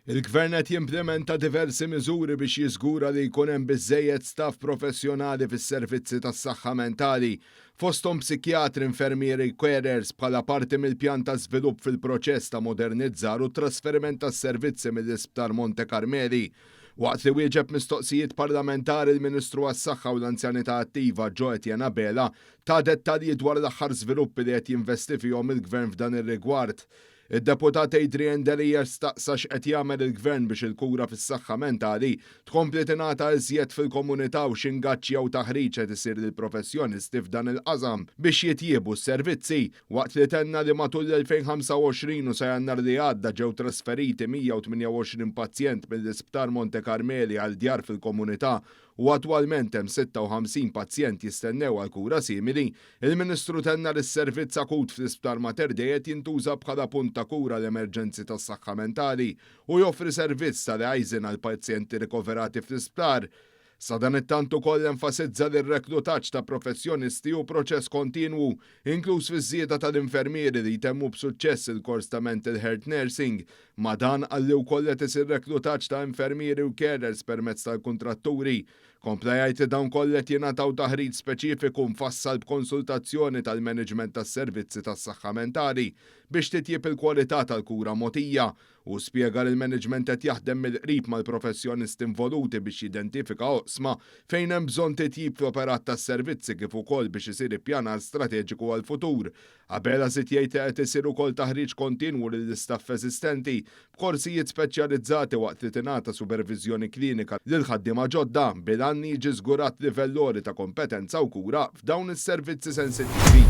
Il-Gvern qed jimplimenta diversi miżuri biex jiżgura li jkun hemm biżżejjed staff professjonali fis-servizzi tas-saħħa mentali, fosthom psikjatri, infermieri, carers bħala parti mill-pjan ta' żvilupp fil-proċess ta' modernizzar u trasferiment tas-servizzi mill-Isptar Monte Karmeli. Waqt li wieġeb mistoqsijiet parlamentari l-Ministru għas-Saħħa u l-Anzjanità Attiva Jo Etienne Abela ta dettalji dwar l-aħħar żviluppi li qed jinvesti fihom il-Gvern f'dan ir-rigward. Id-Deputat Adrian Delia staqsa x'qed jagħmel il-Gvern biex il-kura fis-saħħa mentali tkompli tingħata iżjed fil-komunità u x'ingaġġ jew taħriġ qed isir lill-professjonisti f'dan il-qasam biex jitjiebu s-servizzi, waqt li tenna li matul l-2025 u sa Jannar li għadda ġew trasferiti 128 pazjent mill-Isptar Monte Karmeli għal djar fil-komunità u attwalment hemm 56 pazjent jistennew għal kura simili, il-Ministru tenna li s-servizz akut fl-Isptar Mater Dei qed jintuża bħala punt ta' kura l-emerġenzi tas-saħħa mentali u joffri servizz ta' liaison għal pazjenti rikoverati fl-isptar. Sadanittant ukoll enfasizza li r-reklutaġġ ta' professjonisti hu proċess kontinwu, inkluż fiż-żieda tal-infermieri li jtemmu b'suċċess il-kors ta' Mental Health Nursing. Ma' dan, qal li wkoll qed isir reklutaġġ ta' infermieri u carers permezz tal-kuntratturi. Kompla jgħid li dawn kollha qed jingħataw taħriġ speċifiku mfassal b'konsultazzjoni tal-maniġment tas-servizzi tas-saħħa mentali biex titjieb il-kwalità tal-kura mogħtija. Hu spjega li l-maniġment qed jaħdem mill-qrib mal-professjonisti involuti biex jidentifika oqsma fejn hemm bżonn titjib fl-operat tas-servizzi kif ukoll biex isir ippjanar strateġiku għall-futur. Abela żied jgħid li qed isir ukoll taħriġ kontinwu lill-istaff eżistenti b'korsijiet speċjalizzati waqt li tingħata superviżjoni klinika lil ħaddiema ġodda bil-għan li jiġi żgurat livell għoli ta' kompetenza u kura f'dawn is-servizzi sensittivi.